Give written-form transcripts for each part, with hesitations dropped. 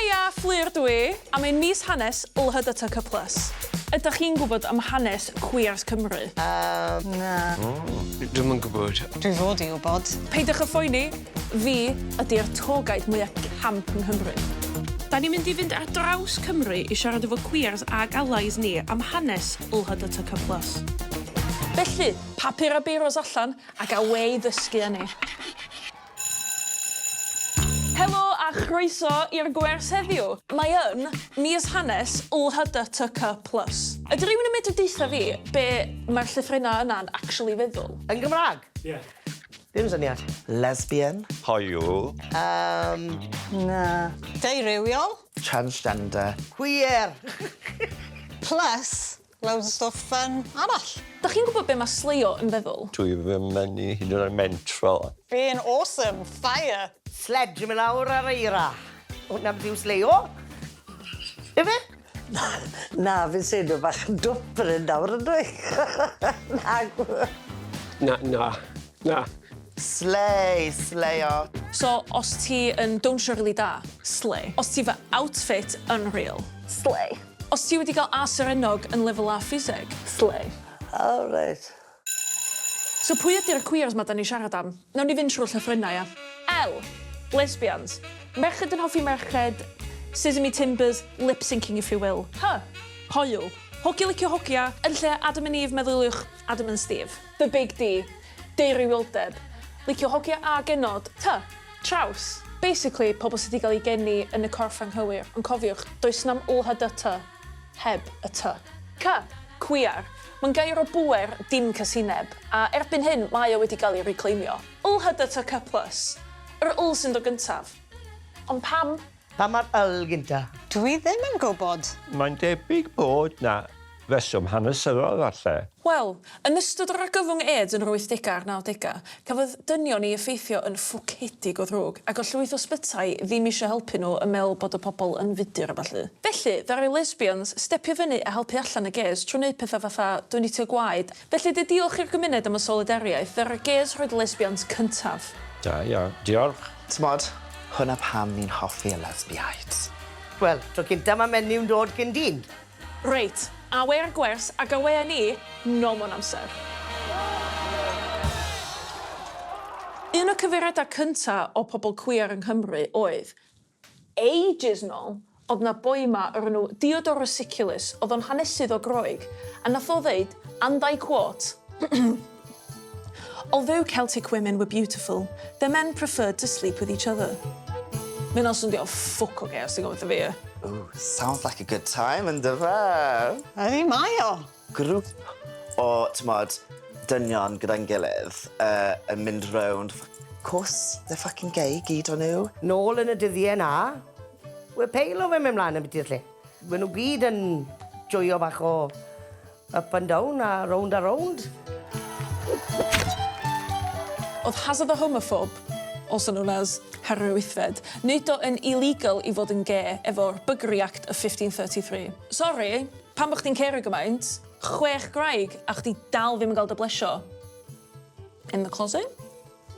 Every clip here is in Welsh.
Haia, Fflur dw i, a mae'n mis hanes LHDTC plus. Ydach chi'n gwybod am hanes cwiars Cymru? Yym, Na. Dwi'm yn gwybod. Dwi fod i wbod. Peidiwch â phoeni, fi ydi'r tour guide mwya camp yng Nghymru. Da ni'n mynd i fynd ar draws Cymru i siarad efo cwiars ag allies ni am hanes LHDTC plus. Felly, papur a beiros allan ac awê i ddysgu â ni. Helo a chroeso i'r gwers heddiw. Mae yn mis hanes LHDTC plus. Ydy rhywun yn medru deutha fi be mae'r llythrennau yna'n actually feddwl? Yn Gymraeg? Ie. Ddim syniad. Lesbian. Hoyw. Yym. Na. Deurywiol. Transgender. Queer. Plus loads o stwff fun arall. Dach chi'n gwybod be mae sleio yn feddwl? Dwi ddim yn hyd yn oed mentro. Being awesome, fire! Sledge yn mynd lawr ar eira. Hwnna beth yw sleio. Ife? Na, na, fi'n seindio bach yn dwp fan hyn nawr, yndw i? Nagw. Na, na, na. Slay, sleio. So, os ti yn dawnsio rili da, slay. Os ti efo outfit unreal, slay. Os ti wedi cael A serennog yn lefel A ffiseg, slay. O reit. So pwy ydi'r queers 'ma 'dan ni'n siarad am? Nawn ni fynd trwy'r llythrennau, ia? L, lesbians. Merched yn hoffi merched, sesame timbers, lip syncing if you will. H, hoyw. Hogia licio hogia, yn lle Adam and Eve meddyliwch Adam and Steve. The big D, deurywioldeb. Licio hogia a genod. T, traws. Basically, pobl sy 'di gael eu geni yn y corff anghywir, ond cofiwch, does 'na'm LHDT heb y T. C, cwiar. Mae'n gair o bŵer, dim casineb, a erbyn hyn mae o wedi gael ei reclaimio. LHDTC plus. Yr L sy'n dod gyntaf. Ond pam? Pam mae'r L gynta? Dwi ddim yn gwybod. Mae'n debyg bod 'na reswm hanesyddol falle. Wel, yn ystod yr argyfwng AIDS yn yr wythdegau a'r nawdegau, cafodd dynion eu effeithio yn ffwcedig o ddrwg, ac oedd llwyth o sbytai ddim eisiau helpu nhw yn meddwl bod y pobl yn fudur a ballu. Felly, ddaru lesbians stepio fyny a helpu allan y gês trwy wneud pethau fatha donatio gwaed. Felly, de diolch i'r gymuned am y solidariaeth, ddaru'r gês rhoid lesbians cyntaf. Da iawn. Diolch. T'mod, hwnna pam ni'n hoffi y lesbiaid. Wel, tro cynta ma menyw'n dod cyn dyn. Reit, awe ar gwers ac awe â ni nôl mewn amser. Un o cyfeiriadau cynta o pobl cwiar yng Nghymru oedd, ages nôl, o'dd 'na boi 'ma o'r enw Diodorus Siculus, o'dd o'n hanesydd o Groeg, a nath o ddeud, and I quote, Although Celtic women were beautiful, their men preferred to sleep with each other. Mae hynna'n swndio ffwc o gê os ti'n gofyn wrtha fi. Ooh, sounds like a good time yndyfe? Ydi mae o! Grŵp o, t'mod, dynion gyda'n gilydd yy yn mynd rownd, course, they're fucking gay gyd o nhw. Nôl yn y dyddie 'na, we peil o fe'n mynd mlan ambiti'r lle. We nhw gyd yn joio bach o Up and down a rownd a rownd. Oedd Hazza the Homophobe, also known as Harri'r Wythfed, wneud o yn illegal i fod yn gê efo'r Buggery Act of 1533. Sori, pam bo' chdi'n cerio gymaint? Chwech gwraig a chdi dal ddim yn gael dy blesio? In the closet?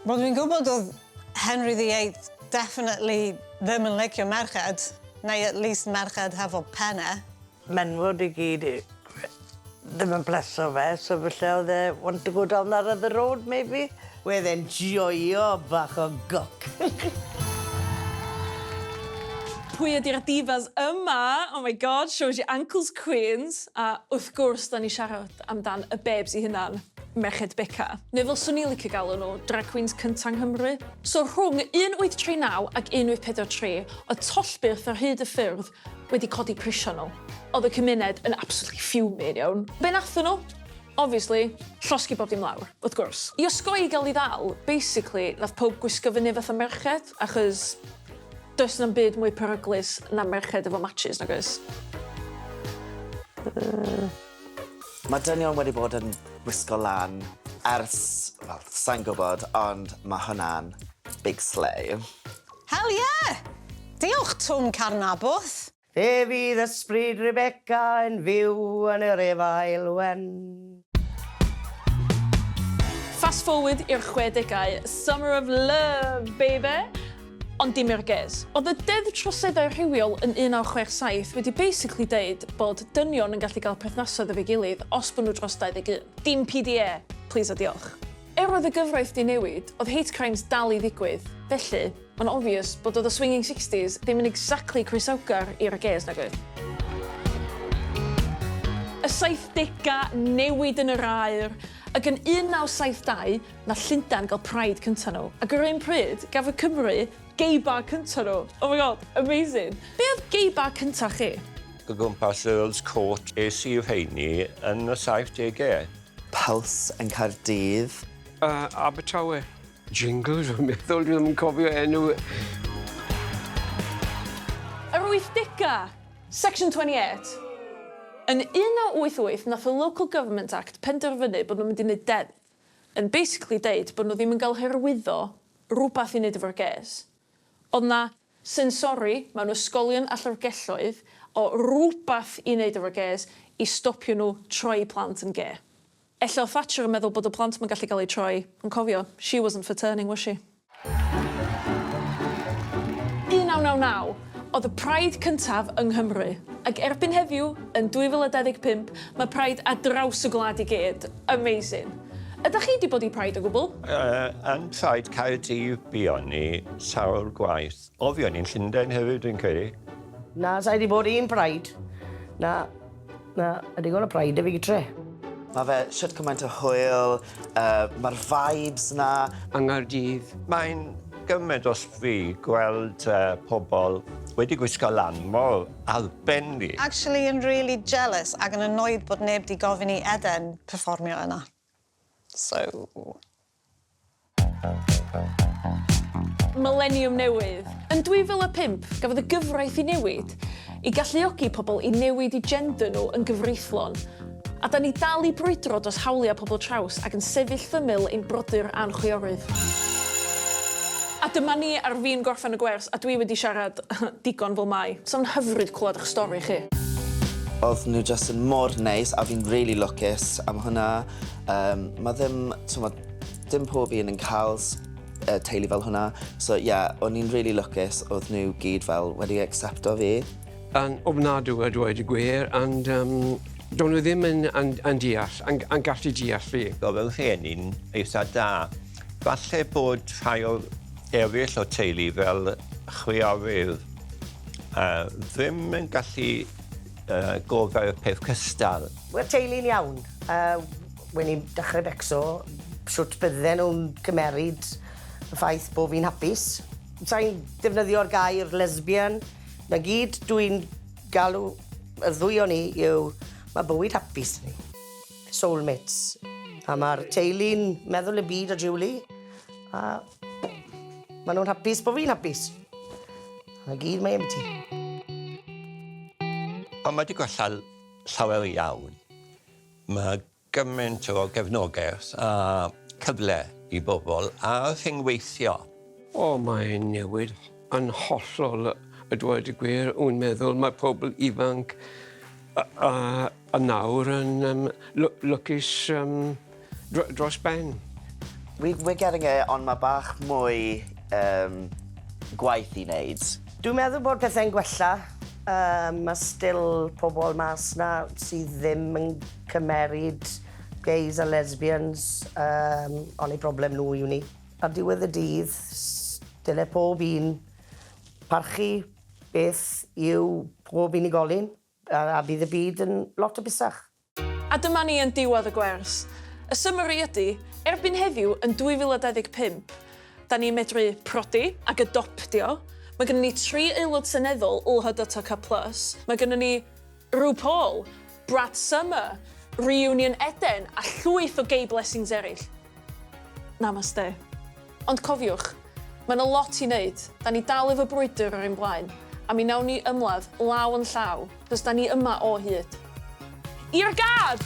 Wel dwi'n gwybod oedd Henry the Eighth definitely ddim yn licio merched, neu at least merched hefo penne. Menwod i gyd ddim yn pleso fe, so falle oedd e want to go down that other road maybe? Wedd e'n joio bach o goc. Pwy ydi'r divas yma? Oh my god, shows your ankles queens. A wrth gwrs, da ni siarad amdan y babes i hunan, Merched Beca. Neu fel swn i'n licio galw nhw, drag queens cynta yng Nghymru. So rhwng 1839 ac 1843, oedd tollbyrth ar hyd y ffyrdd wedi codi prisio nhw. Oedd y cymuned yn absolutely fuming, iawn. Be nathon nhw? Obviously, llosgi bob dim lawr, wrth gwrs. I osgoi gael ei ddal, basically, nath pawb gwisgo fyny fatha merched, achos does na'm byd mwy peryglus na merched efo matches, nag oes? Mae dynion wedi bod yn gwisgo lan ers, wel, sai'n gwybod, ond mae hwnna'n big slay. Hell yeah! Diolch Twm Carnabwth! Fe fydd ysbryd Rebecca yn fyw yn yr efail wen. Fast forward i'r chwedegau, summer of love, baby! Ond dim i'r gays. Oedd y Deddf Troseddau Rhywiol yn 1967 wedi basically deud bod dynion yn gallu gael perthnasoedd efo'i gilydd os bod nhw dros 21. Dim PDA, please a diolch. Er oedd y gyfraith 'di newid, oedd hate crimes dal i ddigwydd, felly, mae'n obvious bod oedd y swinging sixties ddim yn exactly croesawgar i'r gays nag oedd? Y saithdegau, newid yn yr aer, ac yn 1972, Nath Llundain gael Pride cynta nhw. Ac yr un pryd, gafodd Cymru gay bar cynta nhw. Oh my god, amazing. Be oedd gay bar cynta chi? O gwmpas Earl's Court es i rheini yn y 70au. Pulse yn Caerdydd. Abertawe. Jingle, dwi'n meddwl, dwi ddim yn cofio enw. Yr wythdegau! Section 28. Yn 1988, nath y Local Government Act penderfynu bod nhw'n mynd i wneud deddf yn basically deud bod nhw ddim yn gael hyrwyddo rwbath i wneud efo'r gays. Oedd 'na sensori mewn ysgolion a llyfrgelloedd o rwbath i wneud efo'r gays i stopio nhw troi plant yn gê. Ella oedd Thatcher yn meddwl bod y plant 'ma'n gallu gael eu troi, ond cofio, she wasn't for turning, was she? 1999 oedd y Pride cyntaf yng Nghymru, ac erbyn heddiw, yn 2025, mae Pride ar draws y gwlad i gyd. Amazing. Ydach chi 'di bod i Pride o gwbl? Yn Pride Caerdydd buon ni sawl gwaith. O, fuon ni'n Llundain hefyd, dwi'n credu. Na, sa i 'di bod i un Pride. Na, na, a digon o Pride 'da fi gytre. Mae fe shwt cymaint o hwyl, uh, mae'r vibes 'na. Yng Nghaerdydd. Mae'n gymaint o sbri gweld uh, pobl wedi gwisgo lan mor arbennig. Actually yn really jealous ac yn annoyed bod neb 'di gofyn i Eden perfformio yna. So... Mileniwm newydd. Yn 2005, gafodd y gyfraith ei newid i galluogi pobl i newid eu gender nhw yn gyfreithlon. A da ni dal i brwydro dros hawliau pobl traws ac yn sefyll f'ymyl ein brodyr a'n chwiorydd. A dyma ni ar fin gorffen y gwers a dwi wedi siarad digon fel mae. Sa'n hyfryd clywed eich stori chi. Oedd nhw jyst yn mor neis a fi'n rili lwcus am hwnna. Um, mae ddim, t'mod, dim pob un yn cael teulu fel hwnna. So ie, yeah, o'n i'n rili lwcus, oedd nhw gyd fel wedi accepto fi. Yn ofnadw a dweud y gwir, and um, do'n nhw ddim yn, yn, yn deall, yn, yn gallu deall fi. Roedd fy rhieni'n eitha da. Falle bod rhai o eraill o teulu fel chwiorydd uh, ddim yn gallu uh, gofau'r peth cystal. We'r teulu'n iawn. Uh, Wen i'n dechrau becso shwt bydden nhw'n cymeryd y ffaith bo' fi'n hapus. Sa i'n defnyddio'r gair lesbian 'na gyd dwi'n galw y ddwy o ni yw ma' bywyd hapus 'da ni. Soulmates. A ma'r teulu'n meddwl y byd o Julie a ma' nhw'n hapus bo' fi'n hapus. 'Na gyd mae ambyti. Ond mae 'di gwella llawer iawn. Mae gymaint o gefnogaeth a cyfle i bobl a rhyngweithio. O, mae'n newid yn hollol a dweud y gwir. Wy'n meddwl mae pobl ifanc a nawr yn um, lwcus um, dros ben. We, we're getting it, ond mae bach mwy um, gwaith i wneud. Dwi'n meddwl bod pethau'n gwella. Um, mae still pobl mas na sydd ddim yn cymeryd gays a lesbians, um, ond eu problem nhw yw ni. Ar diwedd y dydd, dyle pob un parchu beth yw pob unigolyn, a, a bydd y byd yn lot o busach. A dyma ni yn diwedd y gwers. Y summary ydy, erbyn heddiw yn 2025, da ni'n medru prodi ac adoptio. Mae gennym ni tri aelod seneddol LHDTC+. Mae gennym ni RuPaul, Brat Summer, Reunion Eden a llwyth o gay blessings eraill. Namaste. Ond cofiwch, mae yna lot i wneud. Da ni dal efo brwydr ar ein blaen, a mi nawn ni ymladd law yn llaw, cos da ni yma o hyd. I'r gad!